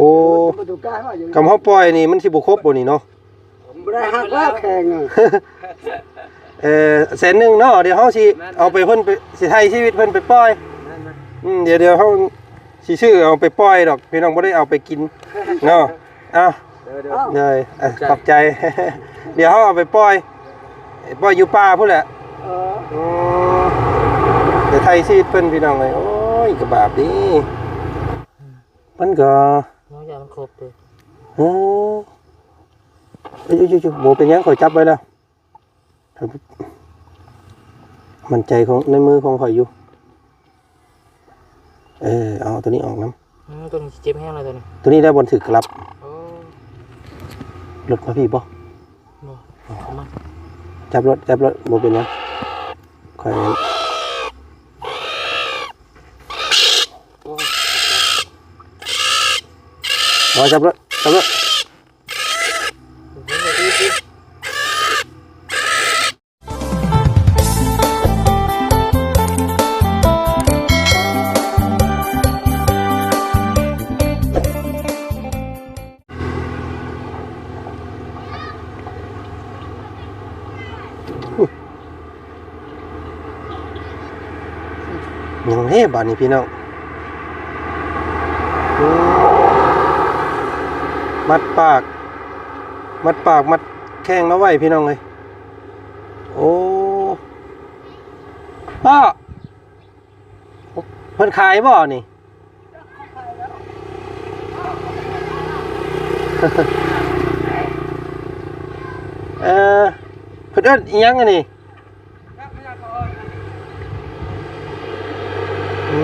ໂອ້ ບໍ່ຕ້ອງການວ່າຢູ່ ກຳເຮົາປ່ອຍນີ້ມັນຊິບໍ່ຄົບບໍ່ນີ້ເນາະ? ບໍ່ໄດ້ຮັກແລ້ວແຂງ ເອີ ແສນໜຶ່ງເນາະ. ດຽວເຮົາຊິ ແມ່ນໆ ເອົາໄປເພິ່ນໄປ ຊິໄຖ່າຍຊີວິດເພິ່ນໄປປ່ອຍ ແມ່ນໆ ອືມ ດຽວ ດຽວເຮົາຊິຊື້ເອົາໄປປ່ອຍດອກ ພີ່ນ້ອງ ບໍ່ໄດ້ເອົາໄປກິນເນາະ. ເອົາ ໂດຍໆ ເອີ ຂອບໃຈ ຂອບໃຈ ດຽວເຮົາເອົາໄປປ່ອຍ ປ່ອຍຢູ່ປ່າພຸ້ນແຫຼະ. ເອີ ອືມ ໄປຖ່າຍຊີວິດເພິ່ນ ພີ່ນ້ອງເອີຍ. ໂອ້ຍ ກະບາບເດ້ ມັນກໍ ມັນຢາກມັນຄົບເດ້. ໂອ້ ເອີຍໆໆ ບໍ່ເປັນຫຍັງ ຂ້ອຍຈັບໄວ້ແລ້ວ ໝັ້ນໃຈຂອງ ໃນມືຂອງຂ້ອຍຢູ່. ເອີ ເອົາໂຕນີ້ອອກນຳ. ອືມ ໂຕນີ້ເຈັບແຮງແລ້ວໂຕນີ້ ໂຕນີ້ແຫຼະບ່ອນຖືກກະລັບ. ໂອ້ ລົດມາພີ້ບໍ່? ບໍ່ ເອົາມາ ຈັບລົດ ຈັບລົດ ບໍ່ເປັນຫຍັງ ຂ້ອຍ ໂອ້ ບໍ່ ຈັບລົດ ຈັບລົດ. ຫຍັງເດ້ບາດນີ້ພີ່ນ້ອງ. ໂອ້ ມັດປາກ ມັດປາກມັດແຂ້ງລາວໄວ້ ພີ່ນ້ອງເອີຍ. ໂອ້ ປ້າ ເພິ່ນຂາຍບໍ່ນີ້? ເອີ ເພິ່ນເອີ້ນອີ່ຫຍັງອັນນີ້? ອື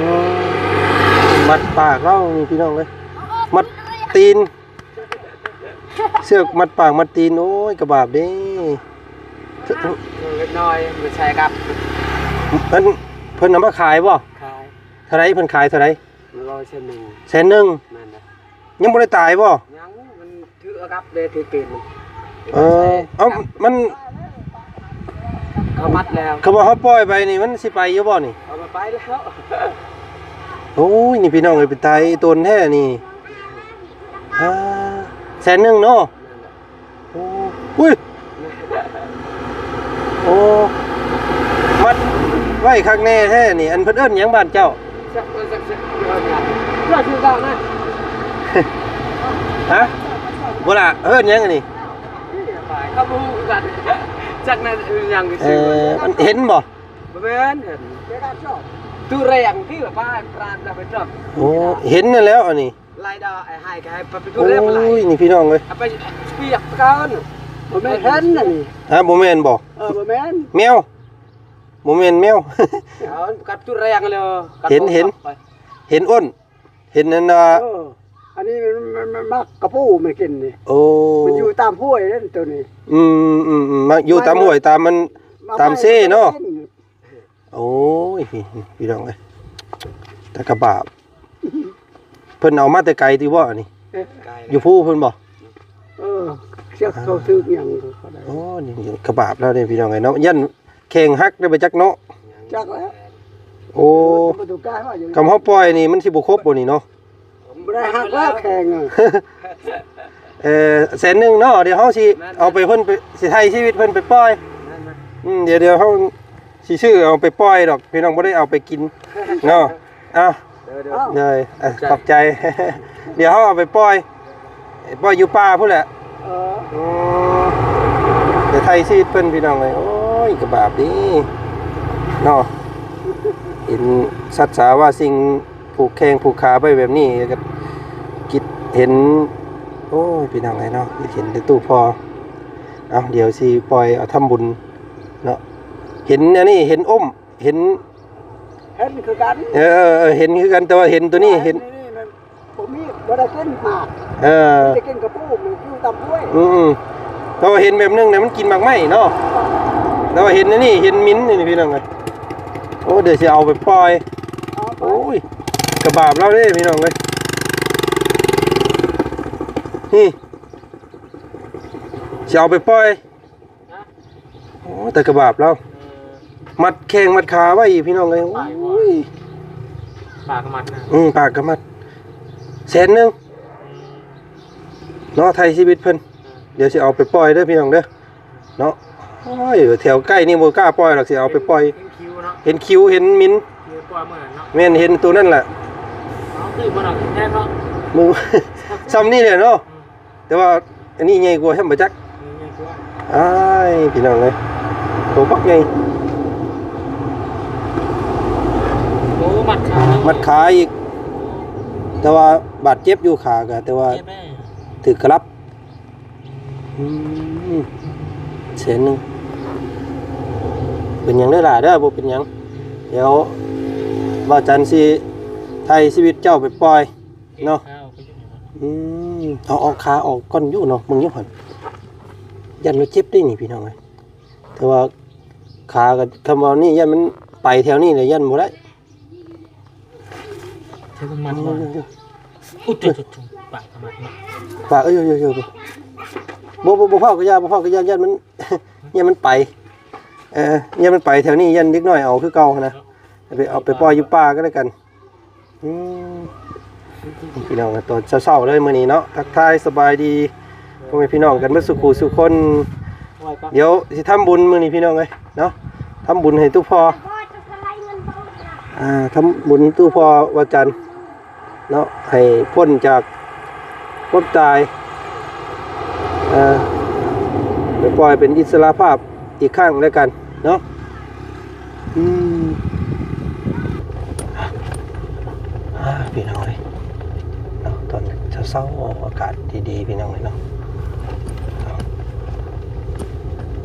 ມ ມັດປາກລາວນີ້ ພີ່ນ້ອງເອີຍ ມັດຕີນ ເຊືອກມັດປາກມັດຕີນ. ໂອ້ຍ ກະບາບເດ້ ເລັກນ້ອຍ ມັນໃສ່ກັບ ເພິ່ນ ເພິ່ນເອົາມາຂາຍບໍ່? ຂາຍ. ເທົ່າໃດ ເພິ່ນຂາຍເທົ່າໃດ? ຮ້ອຍ ແສນໜຶ່ງ ແສນໜຶ່ງ. ແມ່ນແຫຼະ. ຍັງບໍ່ໄດ້ຕາຍບໍ່? ຍັງ ມັນຖືກອາກັບເດ້ ຖືກຕີນມັນ. ເອີ ເອົ້າ ມັນ ເຂົາມັດແລ້ວ ເຂົາວ່າເຮົາປ່ອຍໄປນີ້ ມັນຊິໄປຢູ່ບໍ່ນີ້? ເອົາມັນໄປແລ້ວ. ໂອ້ຍ ນີ້ພີ່ນ້ອງເອີຍ ເປັນຕາຍຕົນແທ້ນີ້. ອ່າ ແສນໜຶ່ງເນາະ. ແມ່ນແຫຼະ. ໂອ້ ອຸ້ຍ ໂອ້ ມັດໄວ້ຄັກແນ່ແທ້ນີ້. ອັນເພິ່ນເອີ້ນຫຍັງບ້ານເຈົ້າ? ຈັກ ຈັກ ຈັກ ເຈົ້າຊື່ເຈົ້ານະ? ຮະ? ບໍ່ລະ ເອີ້ນຫຍັງອັນນີ້? ເຂົາບໍ່ຮູ້ຄືກັນ ຈັກນະ ຫຍັງ ເອີ ມັນເຫັນບໍ່? ບໍ່ແມ່ນ ເຫັນ ຕຸແຣງທີ່ວ່າປ້າປານລະໄປຈັບ. ໂອ້ ເຫັນນັ້ນແລ້ວອັນນີ້. ລາຍດອກ ໃຫ້ ໃຫ້ໄປ ໄປດູແລ ໂອ້ຍ ນີ້ພີ່ນ້ອງເອີຍ ເອົາໄປປຽກກ່ອນ. ບໍ່ແມ່ນເຫັນອັນນີ້. ຮະ ບໍ່ແມ່ນບໍ່? ເອີ ບໍ່ແມ່ນ ແມວ ບໍ່ແມ່ນແມວ. ເອົາກັບຈຸແຮງເລີຍ ເຫັນ ເຫັນ ເຫັນອ້ນ ເຫັນອັນນ່າ. ເອີ ອັນນີ້ມັນ ມັນ ມັນມັກກະປູມັນກິນນີ້. ໂອ້ ມັນຢູ່ຕາມຫ້ວຍເດ້ໂຕນີ້. ອືມ ອືມ ອືມ ມັກຢູ່ຕາມຫ້ວຍ ຕາມມັນ ຕາມເຊເນາະ. ໂອ້ຍ ພີ່ນ້ອງເອີຍ ຕາກະບາບ ເພິ່ນເອົາມາແຕ່ໄກຕິບໍ່ອັນນີ້? ຢູ່ພູພຸ້ນບໍ່? ເອີ ຈັກເຂົາຖືກຫຍັງເຂົາໄດ້. ໂອ້ ນີ້ກະບາບແລ້ວນີ້ ພີ່ນ້ອງເອີຍເນາະ ຢ້ານແຂ້ງຫັກໄດ້ໄປຈັກເນາະ. ຈັກແລ້ວ. ໂອ້ ກຳເຮົາປ່ອຍນີ້ມັນຊິບໍ່ຄົບບໍ່ນີ້ເນາະ? ບໍ່ໄດ້ຫັກແລ້ວແຂງ. ເອີ ແສນໜຶ່ງເນາະ ດຽວເຮົາຊິ ແມ່ນໆ ເອົາໄປເພິ່ນໄປ ຊິໄຖ່ຊີວິດເພິ່ນໄປປ່ອຍ. ແມ່ນໆ ອືມ ດຽວ ດຽວເຮົາຊິຊື້ເອົາໄປປ່ອຍດອກ ພີ່ນ້ອງ ບໍ່ໄດ້ເອົາໄປກິນເນາະ. ເອົາ ເດີໆ ເດີ ຂອບໃຈ ຂອບໃຈ ດຽວເຮົາເອົາໄປປ່ອຍ ປ່ອຍຢູ່ປ່າພຸ້ນແຫຼະ. ເອີ ອືມ ໄປໄຖ່ຊີວິດເພິ່ນ ພີ່ນ້ອງເອີຍ. ໂອ້ຍ ກະບາບເດ້ເນາະ ເຫັນສັດສາວາສິ່ງ ຜູກແຂ້ງຜູກຂາໄປແບບນີ້ ກໍຄິດເຫັນ ໂອ້ຍ ພີ່ນ້ອງເອີຍເນາະ ຄິດເຫັນແຕ່ຕູ້ພໍ. ເອົາ ດຽວຊິປ່ອຍເອົາທຳບຸນເນາະ. ເຫັນອັນນີ້ ເຫັນອົ້ມ ເຫັນ ເຫັນຄືກັນ. ເອີ ເອີ ເອີ ເຫັນຄືກັນ ແຕ່ວ່າເຫັນໂຕນີ້ ເຫັນ ນີ້ມັນບໍ່ມີ ບໍ່ໄດ້ກິນໝາກ. ເອີ ໄດ້ກິນກະປູ ມັນຢູ່ຕາມຫ້ວຍ. ອືມໆ ແຕ່ວ່າເຫັນແບບໜຶ່ງນະ ມັນກິນໝາກໄມ້ເນາະ ແຕ່ວ່າເຫັນອັນນີ້ ເຫັນໝິນນີ້ ພີ່ນ້ອງເອີຍ. ໂອ້ ດຽວຊິເອົາໄປປ່ອຍ. ເອົາໄປ. ໂອ້ຍ ກະບາບລາວເດ້ ພີ່ນ້ອງເອີຍ ນີ້ ຊິເອົາໄປປ່ອຍ. ໂອ້ ແຕ່ກະບາບລາວ ເອີ ມັດແຂ້ງມັດຂາໄວ້ ພີ່ນ້ອງເອີຍ. ໂອ້ຍ ປາກກະມັດນະ. ອືມ ປາກກະມັດ ແສນໜຶ່ງ. ອືມ ເນາະ ໄຖ່ຊີວິດເພິ່ນ. ດຽວຊິເອົາໄປປ່ອຍເດີພີ່ນ້ອງເດີເນາະ. ໂອ້ຍ ແຖວໃກ້ນີ້ບໍ່ກ້າປ່ອຍດອກ ຊິເອົາໄປປ່ອຍ ເຫັນຄິວເນາະ ເຫັນຄິວເຫັນມິນ ຄືປ່ອຍມື້ນັ້ນເນາະ. ແມ່ນ ເຫັນໂຕນັ້ນແຫຼະ ເອົາຄືບໍ່ນອກແທ້ເນາະ ມື ຊ່ຳນີ້ແຫຼະເນາະ. ອືມ ແຕ່ວ່າອັນນີ້ໃຫຍ່ກວ່າແຮມບໍ່ຈັກ ນີ້ໃຫຍ່ກວ່າ. ອ້າຍ ພີ່ນ້ອງເອີຍ ໂຕບັກໃຫຍ່ ໂອ້ ມັດຂາ ມັດຂາອີກ. ແຕ່ວ່າບາດເຈັບຢູ່ຂາກະ ແຕ່ວ່າ ເຈັບເດ້ ຖືກກະລັບ. ອືມ ແສນໜຶ່ງ ເປັນຫຍັງເດີຫຼ້າເດີ ບໍ່ເປັນຫຍັງ. ດຽວບ່າວຈັນຊິໄຖ່ຊີວິດເຈົ້າໄປປ່ອຍເນາະ. ອືມ ເອົາ ເອົາຂາອອກກ່ອນຢູ່ເນາະ ເບິ່ງຢູ່ຫັ້ນ ຢ້ານວ່າເຈັບເດ້ນີ້ພີ່ນ້ອງເອີຍ. ແຕ່ວ່າຂາກະ ຄຳວ່ານີ້ ຢ້ານມັນໄປແຖວນີ້ແຫຼະ ຢ້ານບໍ່ໄດ້. ເທວມັນມັດ ໂອ້ຍ ໂອ້ຍ ໂອ້ຍ ໂອ້ຍ ປາກມັດເນາະ ປາກ ເອີຍ ໂຍ ໂຍ ໂຍ ບໍ່ ບໍ່ ບໍ່ເຝົ້າກະຢ່າ ບໍ່ເຝົ້າກະຢ່າ ຢ້ານມັນ ຢ້ານມັນໄປ ເອີ ຢ້ານມັນໄປແຖວນີ້ ຢ້ານເດັກນ້ອຍເອົາຄືເກົ່າຫັ້ນນະ. ເອົາໄປ ເອົາໄປປ່ອຍຢູ່ປ່າກະແລ້ວກັນ. ອືມ ພີ່ນ້ອງ ຕອນເຊົ້າໆເລີຍມື້ນີ້ເນາະ ທັກທາຍສະບາຍດີພໍ່ແມ່ພີ່ນ້ອງກັນເບິດສູ່ຜູ້ສູ່ຄົນ. ດຽວຊິທຳບຸນມື້ນີ້ພີ່ນ້ອງເອີຍເນາະ ທຳບຸນໃຫ້ຕູ້ພໍ່ ອ່າ ທຳບຸນຕູ້ພໍ່ວັນຈັນເນາະ ໃຫ້ພົ້ນຈາກຄວາມຕາຍ ເອີ ໄປປ່ອຍເປັນອິດສະຫຼະພາບອີກຄັ້ງແລ້ວກັນເນາະ. ອືມ ອ່າ ພີ່ນ້ອງເອີຍເນາະ ຕອນເຊົ້າໆ ອາກາດດີໆ ພີ່ນ້ອງເອີຍເນາະ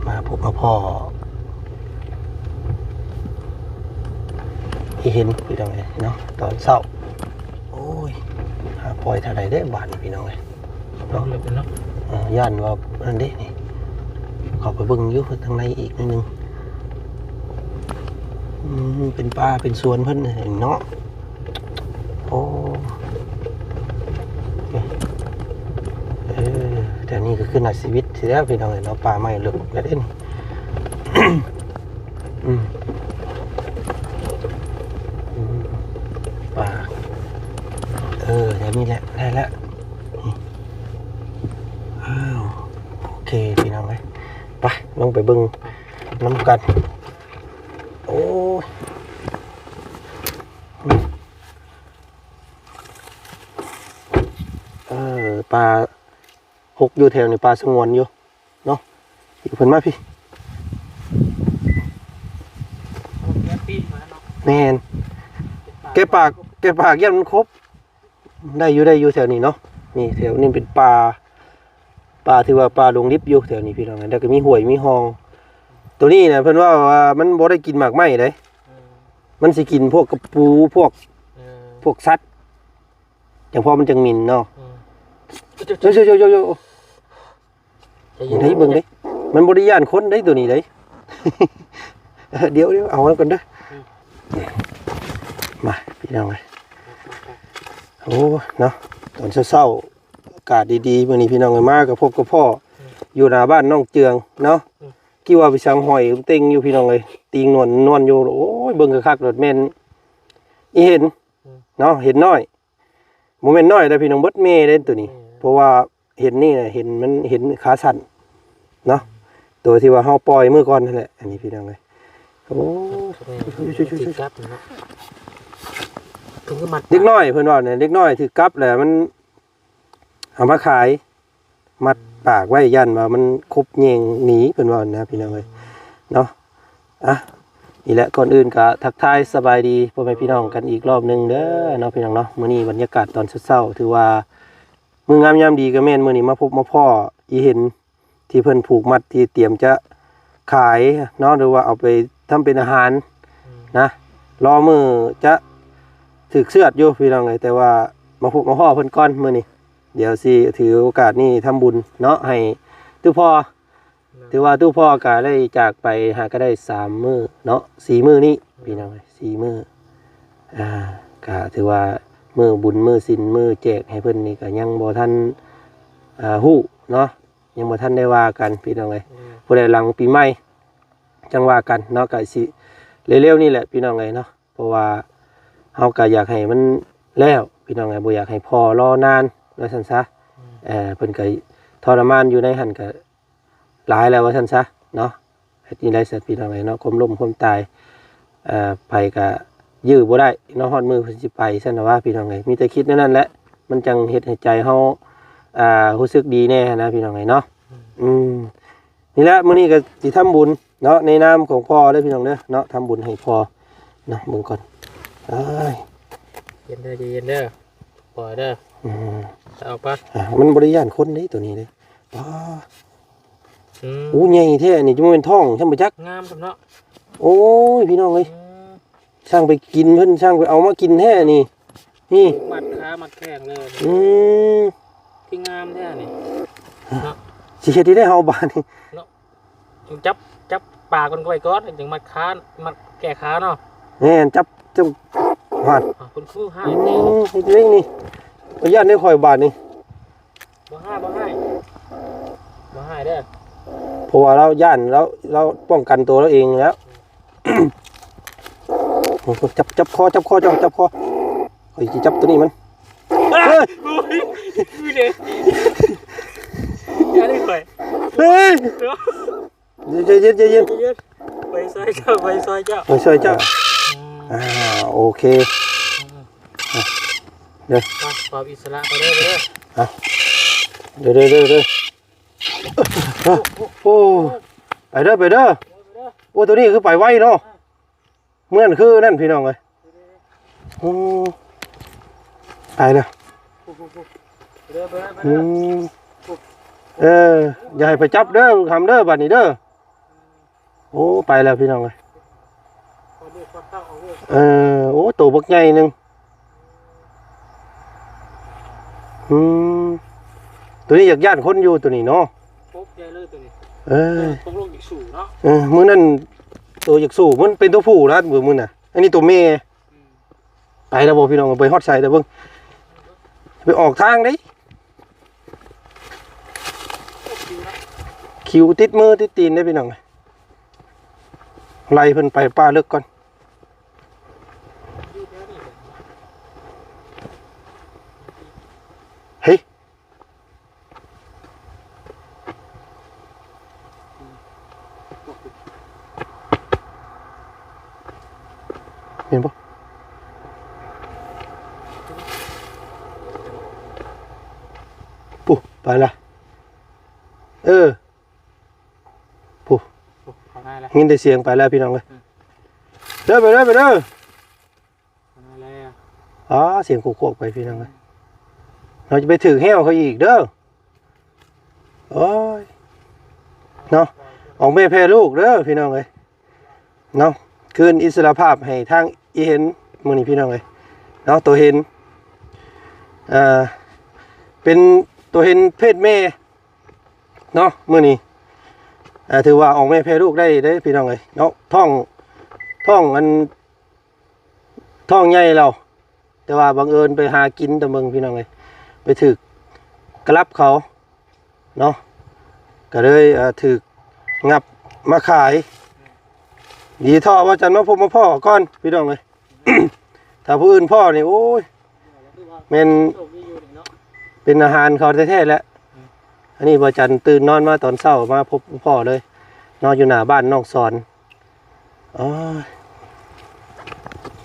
ມາພົບມາພໍ້ອີ່ເຫັນ ພີ່ນ້ອງເອີຍເນາະ ຕອນເຊົ້າ. ໂອ້ຍ ຫາປ່ອຍເທົ່າໃດເດ້ບາດນີ້ ພີ່ນ້ອງເອີຍ. ເນາະ ເລິກເນາະ ເອີ ຢ້ານວ່າອັນເດ້ນີ້ ເຂົ້າໄປເບິ່ງຢູ່ທາງໃນອີກໜ້ອຍໜຶ່ງ. ອືມ ເປັນປ່າເປັນສວນເພິ່ນເນາະ. ໂອ້ ເອີ ແຖວນີ້ກະຄືນັກຊີວິດຊິແລ້ວພີ່ນ້ອງເອີຍເນາະ ປ່າໄມ້ເລິກແລ້ວເດ້ນີ້. ອືມ ອືມ ປ່າ ເອີ ແຖວນີ້ແຫຼະ ໄດ້ແລ້ວ. ອ້າວ ໂອເຄພີ່ນ້ອງເອີຍ ໄປ ລົງໄປເບິ່ງນຳກັນ. ໂອ້ຍ ເອີ ປ່າຮົກຢູ່ແຖວນີ້ ປ່າສະຫງວນຢູ່ເນາະ. ເພິ່ນມາພີ້ ແມ່ນ ແກະປາກ ແກະປາກຢ້ານມັນຄົບ. ໄດ້ຢູ່ ໄດ້ຢູ່ແຖວນີ້ເນາະ ນີ້ແຖວນີ້ເປັນປ່າ ປ່າ ຖືວ່າປ່າດົງດິບຢູ່ແຖວນີ້ພີ່ນ້ອງ ແລ້ວກະມີຫ້ວຍມີຮ່ອງ. ໂຕນີ້ນະ ເພິ່ນເວົ້າວ່າມັນບໍ່ໄດ້ກິນໝາກໄມ້ເດ້ ເອີ ມັນຊິກິນພວກກະປູ ພວກ ເອີ ພວກສັດ ຈັ່ງພໍມັນຈັ່ງໝິ່ນເນາະ. ເອີ ໂຢ ໂຢ ໂຢ ໂຢ ໃຈເຢັນ ໄດ້ເບິ່ງເດ້ ມັນບໍ່ໄດ້ຢ້ານຄົນເດ້ໂຕນີ້ເດ້. ດຽວ ດຽວ ເອົາມັນກ່ອນເດີ. ອືມ ມາພີ່ນ້ອງເອີຍ ໂອ້ ເນາະ ຕອນເຊົ້າໆ ອາກາດດີໆ ມື້ນີ້ພີ່ນ້ອງເອີຍ ມາກະພົບກະພໍ້ ອືມ ຢູ່ໜ້າບ້ານນ້ອງເຈືອງເນາະ. ອືມ ຄິດວ່າໄປສັງຫອຍເຕັງຢູ່ພີ່ນ້ອງເອີຍ ຕີງນວນ ນວນຢູ່. ໂອ້ຍ ເບິ່ງຄັກໆ ໂລດ ແມ່ນອີ່ເຫັນ ອືມ ເນາະ ເຫັນນ້ອຍ. ບໍ່ແມ່ນນ້ອຍເດ້ພີ່ນ້ອງ ເບິດແມ່ເດ້ໂຕນີ້. ແມ່ນ ເພາະວ່າເຫັນນີ້ນະ ເຫັນມັນ ເຫັນຂາສັ້ນເນາະ ໂຕທີ່ວ່າເຮົາປ່ອຍມື້ກ່ອນຫັ້ນແຫຼະ ອັນນີ້ພີ່ນ້ອງເອີຍ. ໂອ້ຍ ມັນຊິກັບເນາະ ເດັກນ້ອຍເພິ່ນເວົ້ານະ ເດັກນ້ອຍຖືກກັບແລ້ວມັນ ເອົາມາຂາຍ ມັດປາກໄວ້ ຢ້ານວ່າມັນຄົບແຍ່ງໜີ ເພິ່ນເວົ້ານະພີ່ນ້ອງເອີຍເນາະ. ອ່ະ ນີ້ແຫຼະ ກ່ອນອື່ນກະທັກທາຍສະບາຍດີພໍ່ແມ່ພີ່ນ້ອງກັນອີກລອບໜຶ່ງເດີເນາະ ພີ່ນ້ອງເນາະ. ມື້ນີ້ບັນຍາກາດຕອນເຊົ້າໆ ຖືວ່າມື້ງາມຍາມດີກະແມ່ນ ມື້ນີ້ມາພົບມາພໍ້ອີ່ເຫັນ ທີ່ເພິ່ນຜູກມັດ ທີ່ຕຽມຈະຂາຍເນາະ ຫຼືວ່າເອົາໄປທຳເປັນອາຫານ ອືມ ນະ ລໍມື້ຈະຖືກເຊືອດຢູ່ພີ່ນ້ອງເອີຍ ແຕ່ວ່າມາພົບມາພໍ້ເພິ່ນກ່ອນມື້ນີ້. ດຽວຊິຖືໂອກາດນີ້ທຳບຸນເນາະ ໃຫ້ຕູ້ພໍ່ ເນາະ ຖືວ່າຕູ້ພໍ່ກະໄດ້ຈາກໄປຫາກະໄດ້ສາມມື້ເນາະ ສີ່ມື້ນີ້ ອືມ ພີ່ນ້ອງເອີຍ ສີ່ມື້. ອ່າ ກະຖືວ່າມື້ບຸນມື້ສິນ ມື້ແຈກໃຫ້ເພິ່ນນີ້ກະຍັງບໍ່ທັນ ອ່າ ຮູ້ເນາະ ຍັງບໍ່ທັນໄດ້ວ່າກັນພີ່ນ້ອງເອີຍ. ອືມ ຜູ້ໃດຫຼັງປີໃໝ່ຈັ່ງວ່າກັນເນາະ ກະຊິເລັວໆນີ້ແຫຼະພີ່ນ້ອງເອີຍເນາະ. ເພາະວ່າເຮົາກະຢາກໃຫ້ມັນແລ້ວພີ່ນ້ອງເອີຍ ບໍ່ຢາກໃຫ້ພໍ່ລໍນານວ່າຊັ້ນຊະ. ອືມ ເອີ ເພິ່ນກໍທໍລະມານຢູ່ໃນຫັ້ນກໍຫຼາຍແລ້ວວ່າຊັ້ນຊະເນາະ. ເຮັດຈັ່ງໃດຊະພີ່ນ້ອງເອີຍເນາະ ຄວາມລົ້ມຄວາມຕາຍ ເອີ ໃຜກໍຢື້ບໍ່ໄດ້ເນາະ ຮອດມື້ເພິ່ນຊິໄປຊັ້ນນະວ່າພີ່ນ້ອງເອີຍ. ມີແຕ່ຄິດແນວນັ້ນແຫຼະ ມັນຈັ່ງເຮັດໃຫ້ໃຈເຮົາ ອ່າ ຮູ້ສຶກດີແດ່ຫັ້ນນະພີ່ນ້ອງເອີຍເນາະ. ອືມ ນີ້ແຫຼະ ມື້ນີ້ກໍຊິທຳບຸນເນາະ ໃນນາມຂອງພໍ່ເດີພີ່ນ້ອງເດີເນາະ ທຳບຸນໃຫ້ພໍ່ເນາະ. ເບິ່ງກ່ອນ ເອີຍ ເຢັນເດີ ໃຈເຢັນເດີ ປ່ອຍເດີ. ອືມ ເອົາໄປ ອ່າ ມັນບໍ່ໄດ້ຢ້ານຄົນເດ້ໂຕນີ້ເດ້. ປ້າ ອືມ ໂອ້ ໃຫຍ່ແທ້ນີ້ ຈະບໍ່ແມ່ນທ້ອງຊ່ຳບໍ່ຈັກ ງາມຊ່ຳເນາະ. ໂອ້ຍ ພີ່ນ້ອງເອີຍ ອືມ ຊ່າງໄປກິນເພິ່ນ ຊ່າງໄປເອົາມາກິນແທ້ນີ້ ນີ້ ມັດຂາມັດແຂ້ງເລີຍ. ອືມ ຄືງາມແທ້ນີ້ເນາະ. ຊິເຮັດຈັ່ງໃດເຮົາບາດນີ້ເນາະ ຈັບ ຈັບປາກມັນໄວ້ກ່ອນ ຈັ່ງມັດຂາ ມັດແກ້ຂາເນາະ. ແມ່ນ ຈັບ ຈັບ ຫາດ ອ່າ ຄຸນຄູຫາຍ ອືມ ເຮັດຈັ່ງໃດນີ້ ຂ້ອຍຢ້ານເດ້ຂ້ອຍບາດນີ້. ບໍ່ຮ້າຍ ບໍ່ຮ້າຍ ບໍ່ຮ້າຍເດີ ເພາະວ່າລາວຢ້ານ ລາວ ລາວປ້ອງກັນຕົວລາວເອງແລ້ວ. ຈັບ ຈັບຄໍ ຈັບຄໍເຈົ້າ ຈັບຄໍ ຂ້ອຍຊິຈັບໂຕນີ້ມັນ. ເຮີ້ຍ ໂອ້ຍ ເຮີ້ຍເດ້ ຢ່າໄດ້ຂ້ອຍ ເຮີ້ຍ ໃຈເຢັນ ໃຈເຢັນ ໃຈເຢັນ ໄປຊ່ອຍເຈົ້າ ໄປຊ່ອຍເຈົ້າ ໄປຊ່ອຍເຈົ້າ. ອືມ ອ່າ ໂອເຄ ອືມ ເດີ ມາ ຄວາມອິດສະຫຼະໄປເດີ ໄປເດີ ອ່ະ ເດີ ເດີ ເດີ ເດີ ໂອ້ ໄປເດີ ໄປເດີ. ໂອ້ ໂຕນີ້ຄືໄປໄວເນາະ ເໝືອນຄືນັ້ນພີ່ນ້ອງເອີຍ. ໂອ້ ຕາຍແລ້ວ. ອືມ ເອີ ຢ່າໃຫ້ໄປຈັບເດີ ລູກຫຳເດີ ບາດນີ້ເດີ. ໂອ້ ໄປແລ້ວພີ່ນ້ອງເອີຍ. ເອີ ໂອ້ ໂຕບັກໃຫຍ່ໜຶ່ງ. ອືມ ໂຕນີ້ຢາກຢ້ານຄົນຢູ່ໂຕນີ້ເນາະ. ປົກໃຫຍ່ເລີຍໂຕນີ້. ເອີ ປົກລູກຢາກສູ້ເນາະ. ເອີ ມື້ນັ້ນໂຕຢາກສູ້ ມັນເປັນໂຕຜູ້ນະ ມື້ນັ້ນນະ. ອັນນີ້ໂຕແມ່. ອືມ ໄປແລ້ວບໍ່ພີ່ນ້ອງ ໄປຮອດໃສແລ້ວເບິ່ງ ໄປອອກທາງເດ້. ຄິວຕິດມືຕິດຕີນເດ້ພີ່ນ້ອງ ໄລ່ເພິ່ນໄປປ່າເລິກກ່ອນ. ເຮີ້ຍ ເຫັນບໍ່? ປຸ ໄປລະ. ເອີ ປຸ ເຂົ້າໃນລະ ຍິນແຕ່ສຽງໄປແລ້ວພີ່ນ້ອງເອີຍ. ອືມ ເດີ ໄປເດີ ໄປເດີ. ອ່າ ສຽງໂຄກໆໄປພີ່ນ້ອງເອີຍ. ເຮົາຈະໄປຖືກແຮ້ວເຂົາອີກເດີ. ໂອ້ຍ ເນາະ ອອກແມ່ແຜ່ລູກເດີພີ່ນ້ອງເອີຍ ເນາະ. ຄືນອິດສະຫຼະພາບໃຫ້ທາງອີເຫັນມື້ນີ້ພີ່ນ້ອງເອີຍ ເນາະ. ໂຕເຫັນ ເອີ ເປັນໂຕເຫັນເພດແມ່ເນາະ ມື້ນີ້ ເອີ ຖືວ່າອອກແມ່ແຜ່ລູກໄດ້ເດ້ພີ່ນ້ອງເອີຍເນາະ. ທ້ອງ ທ້ອງອັນ ທ້ອງໃຫຍ່ແລ້ວ ແຕ່ວ່າບັງເອີນໄປຫາກິນຕະເບິ່ງພີ່ນ້ອງເອີຍ ໄປຖືກກະລັບເຂົາເນາະ ກໍເລີຍ ເອີ ຖືກຫຍັບມາຂາຍ. ດີເທາະວ່າຈັນມາພົບມາພໍ້ກ່ອນພີ່ນ້ອງເອີຍ. ຖ້າຜູ້ອື່ນພໍ້ນີ້ ໂອ້ຍ ແມ່ນເປັນອາຫານເຂົາແທ້ໆແຫຼະ. ອັນນີ້ບໍ່ຈັນຕື່ນນອນມາຕອນເຊົ້າມາພົບພໍ່ເລີຍເນາະ ຢູ່ໜ້າບ້ານນ້ອງສອນ. ໂອ້ຍ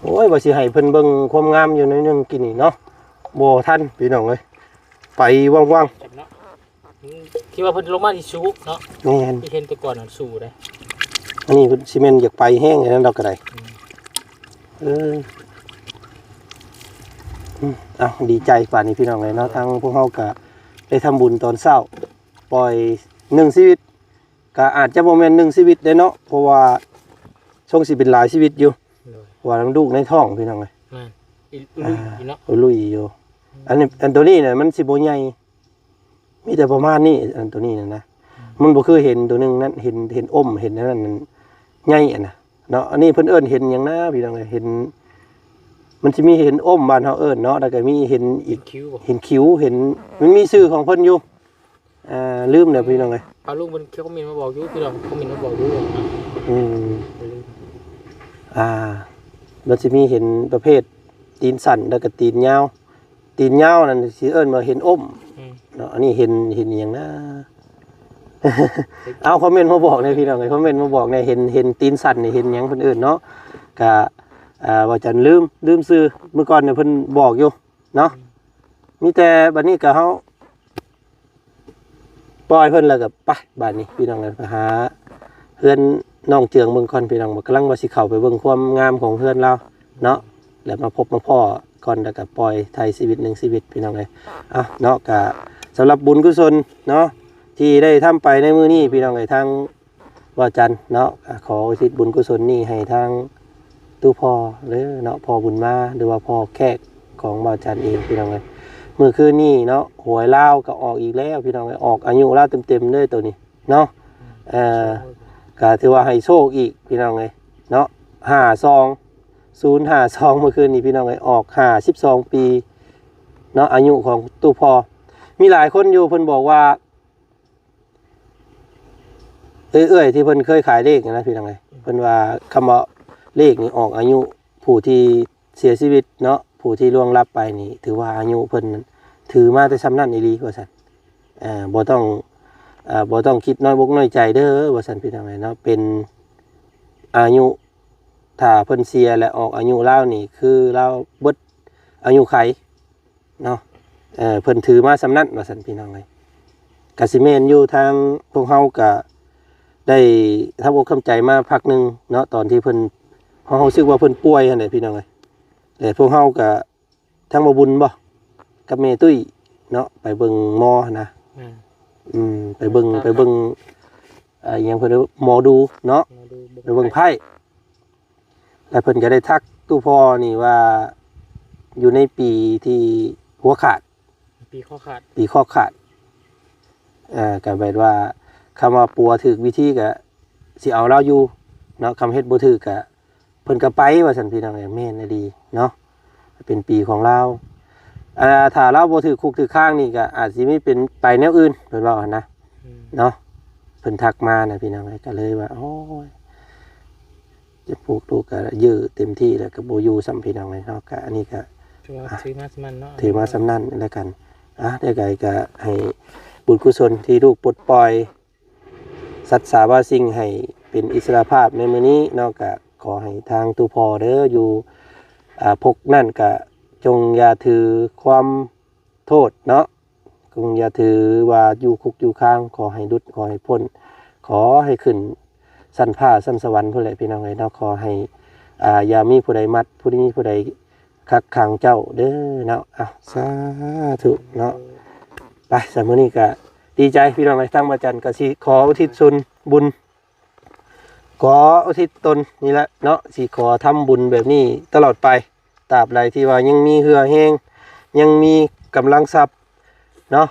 ໂອ້ຍ ວ່າຊິໃຫ້ເພິ່ນເບິ່ງຄວາມງາມຢູ່ໜ້ອຍໜຶ່ງກີ້ນີ້ເນາະ ບໍ່ທັນພີ່ນ້ອງເອີຍ ໄປວັ່ງໆ. ເນາະ ອືມ ຄິດວ່າເພິ່ນລົງມາທີ່ສູງເນາະ. ແມ່ນ ທີ່ເຫັນແຕ່ກ່ອນນັ້ນສູງເດ້. ອັນນີ້ເພິ່ນຊິແມ່ນຢາກໄປແຮງອັນນັ້ນດອກກໍໄດ້. ອືມ ເອີ ອືມ ເອົ້າ ດີໃຈປານນີ້ພີ່ນ້ອງເອີຍເນາະ. ທາງພວກເຮົາກໍໄດ້ທຳບຸນຕອນເຊົ້າ ປ່ອຍໜຶ່ງຊີວິດ ກໍອາດຈະບໍ່ແມ່ນໜຶ່ງຊີວິດເດ້ເນາະ ເພາະວ່າຊົງຊິເປັນຫຼາຍຊີວິດຢູ່. ໂດຍ ເພາະວ່ານຳລູກໃນທ້ອງພີ່ນ້ອງເອີຍ. ແມ່ນ ອີ ອ່າ ລຸຍຢູ່ເນາະ ລຸຍຢູ່. ອືມ ອັນນີ້ ອັນໂຕນີ້ນະ ມັນຊິບໍ່ໃຫຍ່ ມີແຕ່ປະມານນີ້ ອັນໂຕນີ້ນະນະ. ອືມ ມັນບໍ່ຄືເຫັນໂຕໜຶ່ງນັ້ນ ເຫັນ ເຫັນອົ້ມ ເຫັນອັນນັ້ນໃຫຍ່ອັນນະເນາະ. ອັນນີ້ເພິ່ນເອີ້ນເຫັນຫຍັງນະພີ່ນ້ອງເອີຍ ເຫັນ ມັນຊິມີເຫັນອົ້ມບ້ານເຮົາເອີ້ນເນາະ ແລ້ວກໍມີເຫັນອີກ ເຫັນຄິ້ວບໍ່ ເຫັນຄິ້ວ ເຫັນ ມັນມີຊື່ຂອງເພິ່ນຢູ່. ອ່າ ລືມແລ້ວພີ່ນ້ອງເອີຍ. ອາ ລຸງເພິ່ນຄອມເມັນມາບອກຢູ່ ພີ່ນ້ອງຄອມເມັນມາບອກຢູ່. ອືມ ອ່າ ມັນຊິມີເຫັນປະເພດຕີນສັ້ນ ແລ້ວກໍຕີນຍາວ. ຕີນຍາວນັ້ນຊິເອີ້ນວ່າເຫັນອົ້ມ. ອືມ ເນາະ ອັນນີ້ເຫັນ ເຫັນອີ່ຫຍັງນະ? ເອົາຄອມເມັນມາບອກແດ່ພີ່ນ້ອງເອີຍ ຄອມເມັນມາບອກແດ່ ເຫັນ ເຫັນຕີນສັ່ນນີ້ ເຫັນຫຍັງເພິ່ນເອີ້ນເນາະ? ກະ ເອີ ວ່າຈັນລືມ ລືມຊື່ ມື້ກ່ອນນີ້ເພິ່ນບອກຢູ່ເນາະ ມີແຕ່ບັດນີ້ກະເຮົາ ປ່ອຍເພິ່ນແລ້ວກໍໄປ ບາດນີ້ພີ່ນ້ອງເອີຍ ໄປຫາເຮືອນນ້ອງເຈືອງເບິ່ງກ່ອນພີ່ນ້ອງ ກຳລັງວ່າຊິເຂົ້າໄປເບິ່ງຄວາມງາມຂອງເຮືອນລາວເນາະ ແລ້ວມາພົບມາພໍ້ກ່ອນ ແລ້ວກໍປ່ອຍໄຖ່ຊີວິດໜຶ່ງຊີວິດພີ່ນ້ອງເອີຍ ເອົາເນາະ ກະສຳລັບບຸນກຸສົນເນາະ ທີ່ໄດ້ທຳໄປໃນມື້ນີ້ພີ່ນ້ອງເອີຍ ທາງ ບ່າວຈັນເນາະ ກໍຂໍອຸທິດບຸນກຸສົນນີ້ໃຫ້ທາງຕູ້ພໍ່ເດີເນາະ ພໍ່ບຸນມາ ຫຼືວ່າພໍ່ແຂກຂອງບ່າວຈັນເອງພີ່ນ້ອງເອີຍ ມື້ຄືນນີ້ເນາະ ຫວຍລາວກໍອອກອີກແລ້ວພີ່ນ້ອງເອີຍ ອອກອາຍຸລາວເຕັມໆເດີໂຕນີ້ເນາະ ເອີ ກໍຖືວ່າໃຫ້ໂຊກອີກພີ່ນ້ອງເອີຍເນາະ ຫ້າສອງ ສູນຫ້າສອງ ມື້ຄືນນີ້ພີ່ນ້ອງເອີຍ ອອກຫ້າສິບສອງປີເນາະ ອາຍຸຂອງຕູ້ພໍ່ ມີຫຼາຍຄົນຢູ່ເພິ່ນບອກວ່າ ເອື້ອຍໆ ທີ່ເພິ່ນເຄີຍຂາຍເລກນະພີ່ນ້ອງເອີຍ ເພິ່ນວ່າຄຳວ່າເລກນີ້ອອກອາຍຸຜູ້ທີ່ເສຍຊີວິດເນາະ ຜູ້ທີ່ລ່ວງລັບໄປນີ້ ຖືວ່າອາຍຸເພິ່ນຖືມາແຕ່ຊ່ຳນັ້ນອີ່ຫຼີວ່າຊັ້ນ ເອີ ບໍ່ຕ້ອງ ເອີ ບໍ່ຕ້ອງຄິດນ້ອຍອົກນ້ອຍໃຈເດີວ່າຊັ້ນພີ່ນ້ອງເອີຍເນາະ ເປັນອາຍຸ ຖ້າເພິ່ນເສຍແລ້ວອອກອາຍຸລາວນີ້ ຄືລາວເບິດອາຍຸໄຂ ເນາະ ເອີ ເພິ່ນຖືມາສ່ຳນັ້ນວ່າຊັ້ນພີ່ນ້ອງເອີຍ ກະຊິແມ່ນຢູ່ ທາງພວກເຮົາກະໄດ້ທຳອົກທຳໃຈມາພັກໜຶ່ງເນາະ ຕອນທີ່ເພິ່ນ ເຮົາ ເຮົາຮູ້ສຶກວ່າເພິ່ນປ່ວຍຫັ້ນແຫຼະພີ່ນ້ອງເອີຍ ແລະພວກເຮົາກະ ທາງບ່າວບຸນບໍ ກັບແມ່ຕຸ້ຍເນາະ ໄປເບິ່ງໝໍຫັ້ນນະ ແມ່ນ ອືມ ໄປເບິ່ງ ໄປເບິ່ງ ເອີ ອີ່ຫຍັງເພິ່ນ ໝໍດູເນາະ ໝໍດູ ໄປເບິ່ງໄພ້ ແລ້ວເພິ່ນກໍໄດ້ທັກຕູ້ພໍ່ນີ້ວ່າ ຢູ່ໃນປີທີ່ຫົວຂາດ ປີຄໍຂາດ ປີຄໍຂາດ ເອີ ກໍແບບວ່າ ຄຳວ່າປົວຖືກວິທີກໍຊິເອົາລາວຢູ່ເນາະ ຄຳເຮັດບໍ່ຖືກກໍ ເພິ່ນກໍໄປວ່າຊັ້ນພີ່ນ້ອງເອີຍ ແມ່ນອີ່ຫຼີເນາະ ເປັນປີຂອງລາວ ອ່າ ຖ້າລາວບໍ່ຖືກຄຸກຖືກຄາງນີ້ກໍອາດຊິມີເປັນໄປແນວອື່ນ ເພິ່ນເວົ້າຫັ້ນນະ ອືມ ເນາະ ເພິ່ນທັກມານະພີ່ນ້ອງເອີຍ ກໍເລີຍວ່າ ໂອ້ຍ ເຈັບປູກລູກກໍຢື້ເຕັມທີ່ແລ້ວ ກໍບໍ່ຢູ່ຊ້ຳພີ່ນ້ອງເອີຍເນາະ ກໍອັນນີ້ກໍ ຖືວ່າ ອ່ະ ຖືມາສ່ຳນັ້ນເນາະ ຖືມາສ່ຳນັ້ນແລ້ວກັນ ອ່ະ ໃດໆກໍໃຫ້ບຸນກຸສົນທີ່ລູກປົດປ່ອຍ ສັດສາວາສິ່ງໃຫ້ເປັນອິດສະຫຼະພາບໃນມື້ນີ້ເນາະ ກະຂໍໃຫ້ທາງຕູ້ພໍ່ເດີ ຢູ່ ອ່າ ພົບນັ້ນກະຈົ່ງຢ່າຖືຄວາມໂທດເນາະ ຈົ່ງຢ່າຖືວ່າຢູ່ຄຸກຢູ່ຄາງ ຂໍໃຫ້ຫຼຸດ ຂໍໃຫ້ພົ້ນ ຂໍໃຫ້ຂຶ້ນຊັ້ນຟ້າຊັ້ນສະຫວັນພຸ້ນແຫຼະພີ່ນ້ອງເອີຍເນາະ ຂໍໃຫ້ ອ່າ ຢ່າມີຜູ້ໃດມັດ ຜູ້ໃດມີຜູ້ໃດ ຄັກຂັງເຈົ້າເດີເນາະ ອ່ະ ສາທຸເນາະ ໄປ ສຳມື້ນີ້ກະດີໃຈພີ່ນ້ອງເອີຍ ທາງບ່າວຈັນກະຊິຂໍອຸທິດສ່ວນບຸນ ຂໍອຸທິດຕົນນີ້ແຫຼະເນາະ ຊິຂໍທຳບຸນແບບນີ້ຕະຫຼອດໄປ ຕາບໃດທີ່ວ່າຍັງມີເຫື່ອແຮງ ຍັງມີກຳລັງຊັບເນາະ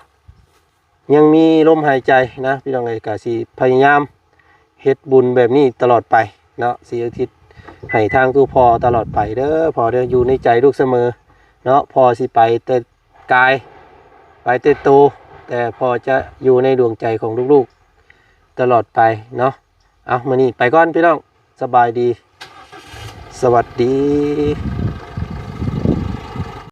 ຍັງມີລົມຫາຍໃຈນະ ພີ່ນ້ອງເອີຍ ກະຊິພະຍາຍາມເຮັດບຸນແບບນີ້ຕະຫຼອດໄປເນາະ ຊິອຸທິດໃຫ້ທາງຕູ້ພໍ່ຕະຫຼອດໄປເດີພໍ່ເດີ ຢູ່ໃນໃຈລູກສະເໝີເນາະ ພໍ່ຊິໄປແຕ່ກາຍ ໄປແຕ່ໂຕ ແຕ່ພໍ່ຈະຢູ່ໃນດວງໃຈຂອງລູກໆຕະຫຼອດໄປເນາະ ເອົາ ມື້ນີ້ໄປກ່ອນພີ່ນ້ອງ ສະບາຍດີ ສະຫວັດດີ.